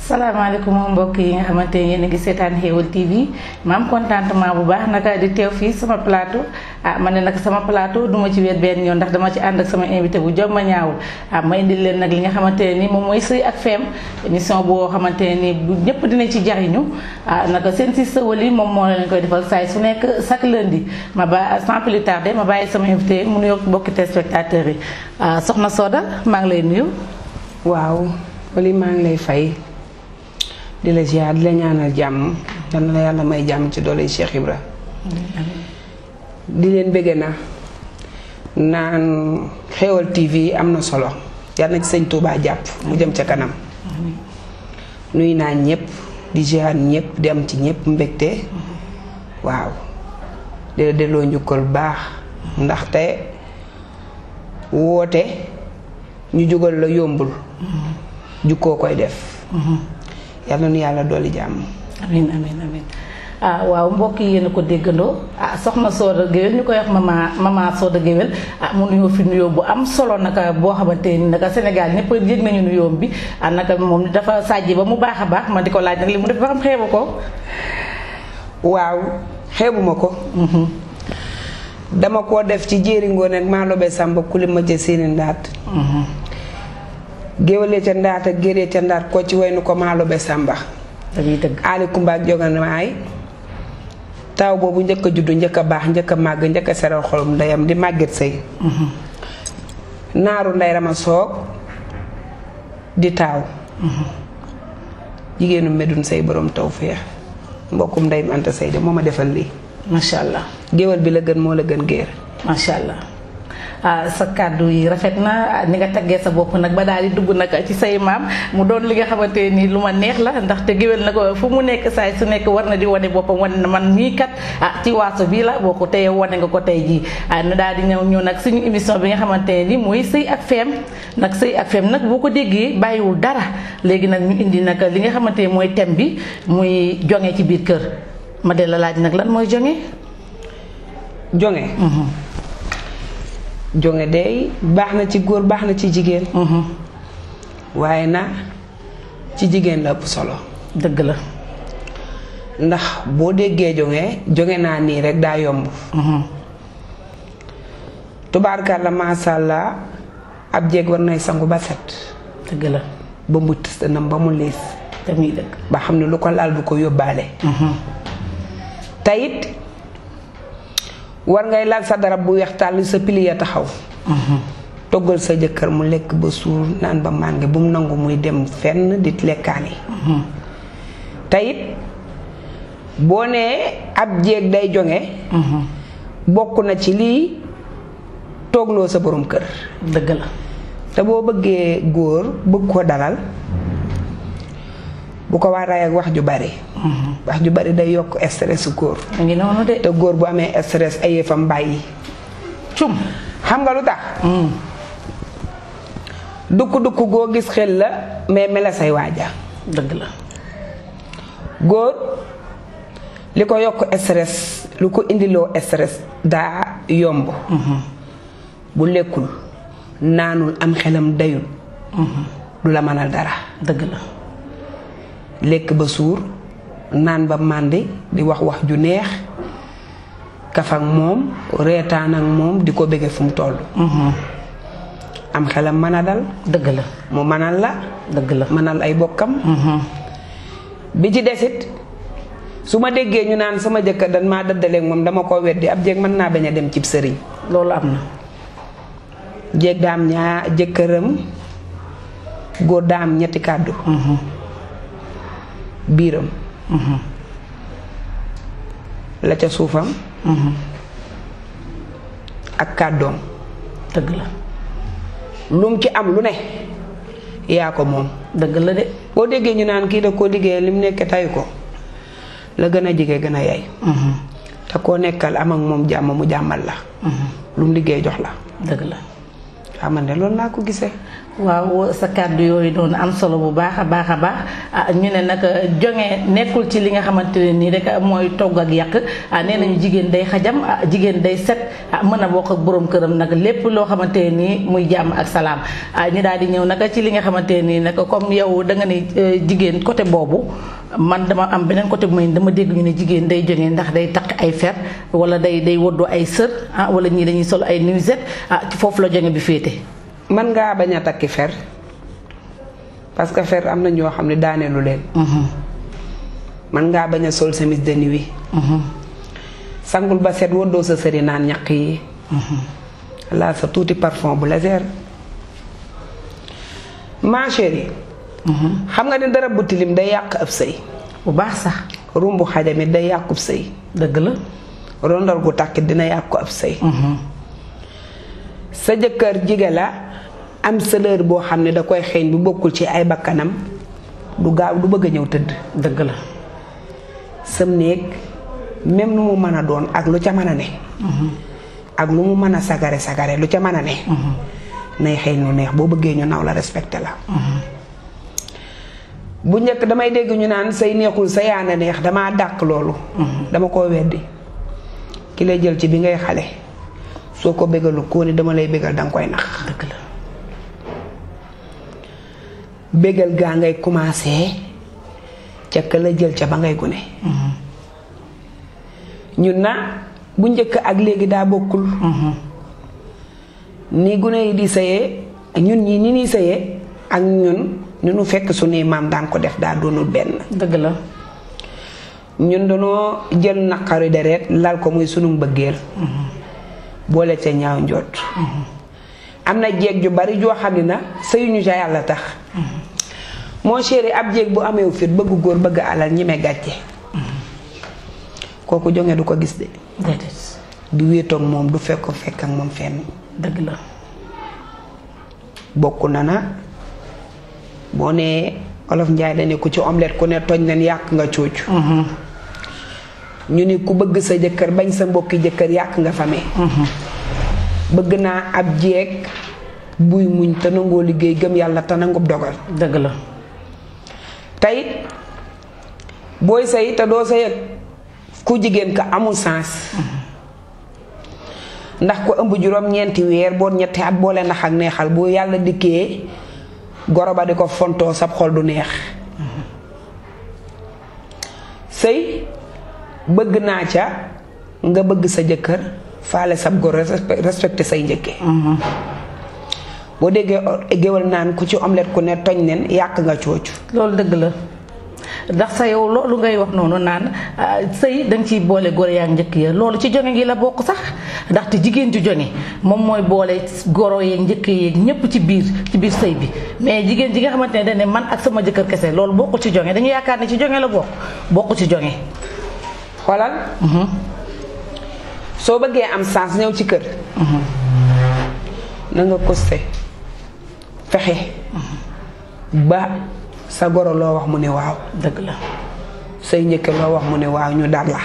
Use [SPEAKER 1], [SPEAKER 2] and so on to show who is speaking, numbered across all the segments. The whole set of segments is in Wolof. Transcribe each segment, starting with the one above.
[SPEAKER 1] salaamaaleykum mbokk yi nga xamante ne yéen a ngi seetaan Xéweul TV ma am contentement bu baax naka di teew fii sama plateau ma ne nag sama plateau duma ci wéet benn yoon ndax dama ci ànd ak sama invité bu jom ma ñaawul ma indil leen nag li nga xamante ne ni moom mooy Sëy ak Femme émission boo xamante ne ni bu ñëpp dinañ ci jariñu naka seen sister Wally moom moo leen koy defal saay su nekk chaque lundi ma ba sans plus tarder ma bàyyi sama invité mu nuyoo mbokki téléspectateurs yi soxna Soda maa ngi lay nuyu.
[SPEAKER 2] waaw Wally maa ngi lay fay. di la ziar di la ñaanal jàmm yal na la yàlla may jàmm ci doole Cheikh Ibra di leen bëgg na naan Xéweul TV am na solo yal na ci sëñ Touba jàpp mu jëm ca kanam nuy naa ñëpp di ziar ñëpp di am ci ñëpp mbégte waaw di la delloo njukkal baax ndaxte woote ñu jógal la yombul jukkoo koy def yàlla nu yàlla dolli jàmm.
[SPEAKER 1] amiin amiin amiin waaw mbokk yi yéen a ko déggandoo soxna Soda Guewel ñu koy wax mama Soda Guewel mu nuyoo fi nuyoo bu am solo naka boo xamante ni naka Sénégal ñëpp yëg nañu nuyoom bi naka moom dafa sàjji ba mu baax a baax ma di ko laaj nag li mu def ba xam xeebu ko.
[SPEAKER 2] waaw xeebuma ko. dama koo def ci jéeri ngoon ak maa lobe sàmba kuli ma jë seeni ndaat. géwalee ca ndaat ak géree ca ndaat ko ci waynu ko maalo be sàmba aali kumba ak joganaay taw boobu njëkk a juddu njëkk a baax njëkk a màgg njëkk a seral xolum ndeyam di màgget sëy naaru ndey rama soog di taaw jigéenu medun sëy borom taw feex mbokkum ndey mi anta sëy de moo ma defal lii
[SPEAKER 1] masha allah
[SPEAKER 2] géwal bi la gën moo la gën géer
[SPEAKER 1] masha allah sa kàddu yi rafet na ni nga taggee sa bopp nag ba daal di dugg nag ci say maam mu doon li nga xamante ni lu ma neex la ndaxte géwél na ko fu mu nekk saay su nekk war na di wane boppam wane na man ñii kat ci waaso bii la boo ko teye wane nga ko tey jii nu daal di ñëw nag suñu émission bi nga xamante ne ni mooy Sëy ak Femme nag Sëy ak Femme nag boo ko déggee bàyyiwul dara léegi nag ñu indi nag li nga xamante ne mooy thème bi muy jonge ci biir kër ma de la laaj nag lan mooy jonge
[SPEAKER 2] jonge jonge dey baax na ci góor baax na ci jigéen waaye na ci jigéen la ëpp solo
[SPEAKER 1] dëgg la
[SPEAKER 2] ndax boo déggee jonge naa nii rek daa yomb tubaarkàlla maasàllaa ab jeeg war nay sangu ba set
[SPEAKER 1] dëgg la
[SPEAKER 2] ba mu tëstanam ba mu liis
[SPEAKER 1] te muy dëgg
[SPEAKER 2] ba xam ne lu ko laal du ko yóbbaale tayit war ngay laal sa darab bu weex tàll sa pili ya taxaw toggal sa jëkkër mu lekk ba suur naan ba mànge bu mu nangu muy dem fenn di lekkaani tayit boo nee ab jéeg day jonge bokk na ci lii toogloo sa borom kër
[SPEAKER 1] dëgg la
[SPEAKER 2] te boo bëggee góor bëgg ko dalal bu ko waaraay ak wax ju bari wax ju bari day yokk stress su góor
[SPEAKER 1] ngi noonu de
[SPEAKER 2] te góor bu amee stress ay yëfam bàyyi cum xam nga lu tax dukk goo gis xel la mais mela say waaja
[SPEAKER 1] dëgg la
[SPEAKER 2] góor li ko yokk stress lu ko indiloo stress daa yomb bu lekkul naanul am xelam dayul du la mënal dara
[SPEAKER 1] dëgg la
[SPEAKER 2] lekk ba suur naan ba màndi di wax ju neex kaf ak moom reetaan ak moom di ko bëgge fu mu toll am xelam mën a dal
[SPEAKER 1] dëgg la
[SPEAKER 2] mu mënal la
[SPEAKER 1] dëgg la
[SPEAKER 2] mënal ay bokkam bi ci desit su ma déggee ñu naan sama jëkkër dan maa dëddaleeg moom dama ko weddi ab jéeg mën naa bañ a dem cib sëriñ
[SPEAKER 1] loolu am na
[SPEAKER 2] jéeg daam ñaa jëkkëram góor daam ñetti kàddu biiram la ca suufam ak kàddoom
[SPEAKER 1] dëgg la
[SPEAKER 2] lum ci am lu ne yaa ko moom
[SPEAKER 1] dëgg la de
[SPEAKER 2] boo déggee ñu naan kii da koo liggéey lim nekk tayu ko la gën a jige gën a yay te koo nekkal am ak moom jàmm mu jàmmal la lum liggéey jox la
[SPEAKER 1] dëgg la
[SPEAKER 2] man de loolu laa ko gisee.
[SPEAKER 1] waaw sa kàddu yooyu noonu am solo bu baax a baax a baax ñu ne nag jonge nekkul ci li nga xamante ne nii rek mooy togg ak yàq nee nañu jigéen day xajam jigéen day set mën a bokk ak borom këram nag lépp loo xamante ne nii muy jàmm ak salaam ñu daal di ñëw nag ci li nga xamante ne nii nag comme yow da nga ne jigéen côté boobu man dama am beneen côté bu may dama dégg ñu ne jigéen day jonge ndax day takk ay fer wala day woddu ay sër wala ñii dañuy sol ay nuisette ci foofu la jonge bi féete.
[SPEAKER 2] man ngaa bañ a takki fer parce que fer am na ñoo xam ne daaneelu leen. man ngaa bañ a sol chemise de nuit. sangul ba set woddoo sa sëri naan ñaq yi. laa sa tuuti parfum bu légère. ma chérie. xam nga ne dara bu tilim day yàq ab sëy.
[SPEAKER 1] bu baax sax.
[SPEAKER 2] rumbu xajamit day yàqub sëy.
[SPEAKER 1] dëgg la.
[SPEAKER 2] rondal gu tàkkit dina yàqu ab sëy. sa jëkkër jige la am sëlër boo xam ne da koy xeeñ bu bokkul ci ay bakkanam du gaaw du bëgg a ñëw tëdd.
[SPEAKER 1] dëgg la.
[SPEAKER 2] sam néeg même lu mu mën a doon ak lu ca mën a ne. ak lu mu mën a sagare lu ca mën a ne. nay xeeñ lu neex boo bëggee ñu naw la respecté la. bu njëkk damay dégg ñu naan say neexul sa yaana neex damaa dàq loolu. dama koo weddi ki lay jël ci bi ngay xale. soo ko bégalu koo ni dama lay bégal danga koy nax.
[SPEAKER 1] dëgg la.
[SPEAKER 2] bégal gaa ngay commencé ca ka la jël ca ba ngay gune. ñun na bu njëkk ak léegi daa bokkul. ni gune yi di sëyee ñun ñi ni ñuy sëyee ak ñun ñu nu fekk suñuy maam daan ko def daa doonul benn.
[SPEAKER 1] dëgg la.
[SPEAKER 2] ñun dañoo jël naqari deret lal ko muy sunu mbëggeel. boole ca ñaaw njot. am na jéeg ju bari joo xam ne na sëyuñu ca yàlla tax. moo chéri ab jéeg bu ameewu fit bëgg góor bëgg alal ñime gàcce. kooku jonge du ko gis de.
[SPEAKER 1] déedéet.
[SPEAKER 2] du wéetoog moom du fekk ak moom fenn.
[SPEAKER 1] dëgg la.
[SPEAKER 2] bokk na boo nee olof njaay dañu ko ci omelette ku ne tooñ leen yàq nga coocu. ñu ni ku bëgg sa jëkkër bañ sa mbokki jëkkër yàq nga famee. bëgg naa ab jeeg buy muñ te nangoo liggéey gëm yàlla te nangub dogal.
[SPEAKER 1] dëgg la.
[SPEAKER 2] tey booy sëy te doo sëy ak ku jigéen ka amul sens. ndax ko ëmb juróom-ñeenti weer boo ñetti at boole ndax ak neexal bu yàlla dikkee goro ba di ko fontoo sab xol du neex. sëy bëgg naa ca nga bëgg sa jëkkër faale sab goro respecté say njëkke. boo déggee géwal naan ku ci omelette ku ne toñ nen yàq nga coocu.
[SPEAKER 1] loolu dëgg la ndax sa yow loolu ngay wax noonu naan sëy danga ciy boole goro yaa njëkk ya loolu ci jonge gi la bokk sax ndaxte jigéen ju jonge moom mooy boole goro yeeg njëkk yeeg ñépp ci biir sëy bi mais jigéen ji nga xamante ne dañ ne man ak sama jëkkër kese loolu bokkul ci jonge dañu yaakaar ne ci jonge la bokk ci jonge.
[SPEAKER 2] xoolal. soo bëggee am sens ñëw ci kër. na nga koste fexe. ba sa goro loo wax mu ne waaw.
[SPEAKER 1] dëgg la.
[SPEAKER 2] say njëkke loo wax mu ne waaw ñu dar la.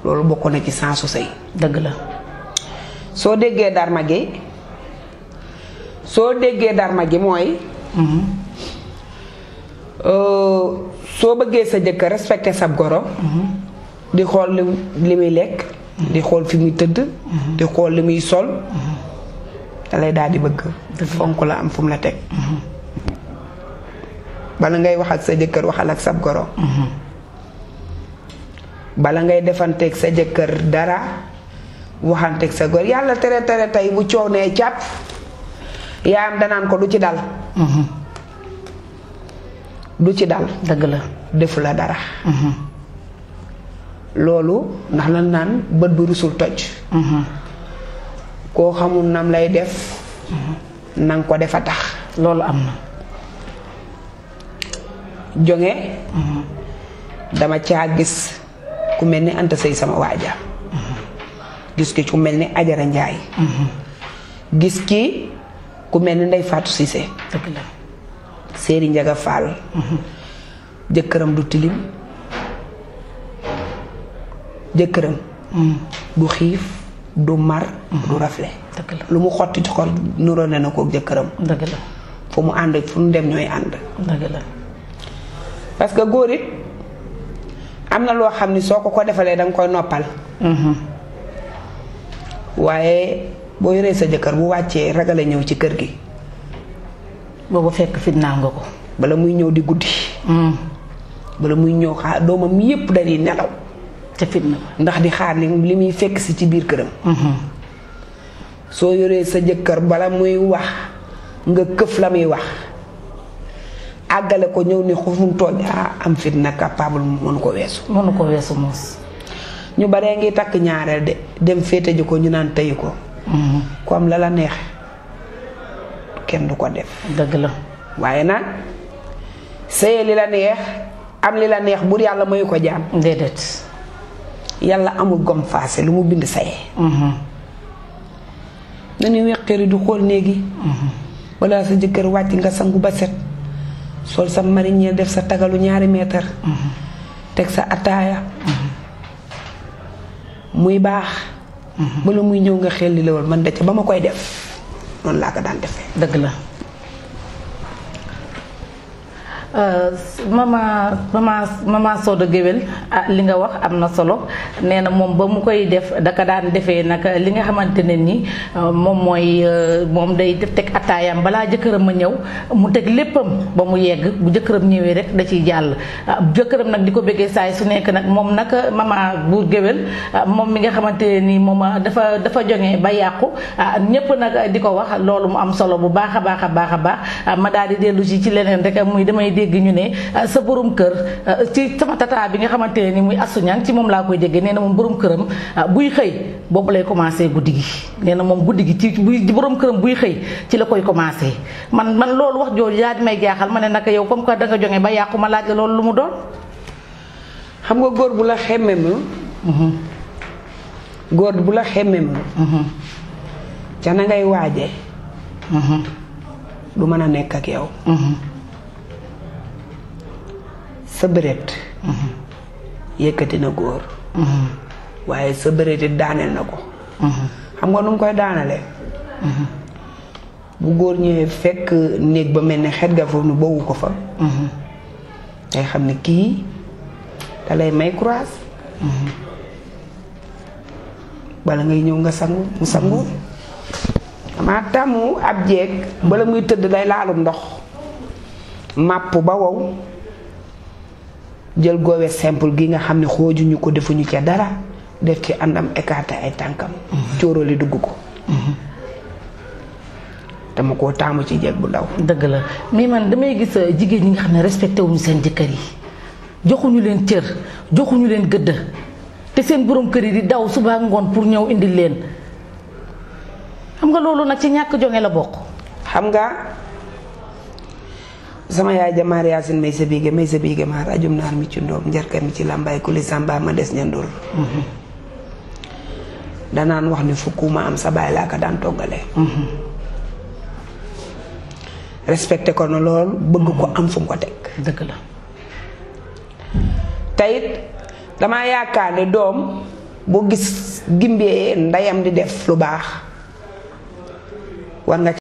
[SPEAKER 2] loolu bokk na ci sensu sëy.
[SPEAKER 1] dëgg la.
[SPEAKER 2] soo déggee darma gi mooy. soo bëggee sa jëkkër respecté sab goro. di xool li muy lekk. di xool fi muy tëdd. di xool li muy sol. da lay daal di bëgg. fonk la am fu mu la teg. bala ngay wax ak sa jëkkër waxal ak sab goro. bala ngay defanteeg sa jëkkër dara waxanteeg sa goro yàlla tere tey bu coow nee càpp yaayam danaan ko du ci dal. du ci dal.
[SPEAKER 1] dëgg la.
[SPEAKER 2] defu la dara. loolu ndax la naan bët bu rusul toj. koo xamul nam lay def. nang ko defa tax.
[SPEAKER 1] loolu am na.
[SPEAKER 2] jonge dama caa gis ku mel ni Anta Sëy sama waaja. gis ki ku mel ni Ajara Njaay. gis ki ku mel ni Ndey Faatu Sise.
[SPEAKER 1] dëgg la.
[SPEAKER 2] Séeri Njaga Faal. jëkkëram du tilim. jëkkëram du xiif du mar du rafle.
[SPEAKER 1] dëgg la
[SPEAKER 2] lu mu xotti ci xol nuróone na ko jëkkëram.
[SPEAKER 1] dëgg la
[SPEAKER 2] fu mu ànd fu mu dem ñooy ànd.
[SPEAKER 1] dëgg la
[SPEAKER 2] parce que góor it am na loo xam ni soo ko defalee danga koy noppal. waaye boo yoree sa jëkkër bu wàccee ragale ñëw ci kër gi.
[SPEAKER 1] boobu fekk fitnaal nga ko.
[SPEAKER 2] bala muy ñëw di guddi. bala muy ñëw xaar doomam yépp dañuy nelaw.
[SPEAKER 1] ca fitna
[SPEAKER 2] ndax di xaar li muy fekk si ci biir këram. soo yoree sa jëkkër bala muy wax nga këf la muy wax àggale ko ñëw ni xufum tooj am fitna capable mënu ko weesu.
[SPEAKER 1] mënu ko weesu moos.
[SPEAKER 2] ñu baree ngi takk ñaareel de dem féete ji ko ñu naan tëyi ko. ku am la la neex kenn du ko def.
[SPEAKER 1] dëgg la
[SPEAKER 2] waaye nag sëye li la neex am li la neex bur yàlla mayu ko jaam.
[SPEAKER 1] déedéet.
[SPEAKER 2] yàlla amul gom faase lu mu bind saye. nañu weqeeri du xool néegi. walla sa jëkkër wàcc nga sangu ba set sol sa marinière def sa tagalu 2 meetar. teg sa ataaya. muy baax. bala muy ñëw nga xel li la woon man de ca ba ma koy def noonu laa ko daan defee.
[SPEAKER 1] dëgg la mama Soda Guewel li nga wax am na solo nee na moom ba mu koy def daka daan defee nag li nga xamante ne ni moom mooy moom day teg attaayam balaa jëkkëram a ñëw mu teg léppam ba mu yegg bu jëkkëram ñëwee rek da ciy jàll jëkkëram nag di ko bëggee saay su nekk nag moom nag mama bu Guewel moom mi nga xamante ne ni moom dafa joŋee ba yàqu ñépp nag di ko wax loolu mu am solo bu baax a baax a baax a baax ma daal di dellu ci leneen rek muy damay dégg ñu ne sa borom kër ci sama tata bi nga xamante ne ni muy asuñaan ci moom laa koy déggee nee na moom borom këram buy xëy boobu lay commencé guddi gi nee na moom guddi gi ci buy borom këram buy xëy ci la koy commencé man loolu wax jooju yaa di may jaaxal ma ne naka yow comme que danga jonge ba yàqu ma laaj la loolu lu mu doon.
[SPEAKER 2] xam nga góor bu la xemmem góor bu la xemmem ca na ngay waaje du mën a nekk ak yow. sa bëreet yëkkati na góor waaye sa bëreet it daaneel na ko. xam nga nu mu koy daanalee. bu góor ñëwee fekk néeg ba mel ni xet ga foofu nu boobu ko fa. ngay xam ne kii da lay may courage. bala ngay ñëw nga sangu mu sangu. amaa tàmmu ab jeeg bala muy tëdd day laalum ndox màpp ba wow jël goowe simple gi nga xam ne xoojuñu ko defuñu ca dara def ci àndam écarté ay tànkam cóorali dugg ko dama koo taamu ci jeeg bu ndaw.
[SPEAKER 1] dëgg la mais man damay gis jigéen ñi nga xam ne respecté wuñu seen jëkkër yi joxuñu leen cër joxuñu leen gëdd te seen borom kër yi di daw suba ngoon pour ñëw indil leen xam nga loolu nag ci ñàkk jonge la bokk.
[SPEAKER 2] xam nga sama yaay jamaar yaasin may sa biige ma rajum naar mi ci ndoom njarka mi ci làmbaay kuli sàmba ma des ñandur danaan wax ni fukk ma am sa baay laa ko daan toggale. respecté ko na lool bëgg ko am fu mu ko teg.
[SPEAKER 1] dëgg la
[SPEAKER 2] tayit damaa yaakaar ne doom boo gis gimbee ndeyam di def lu baax war nga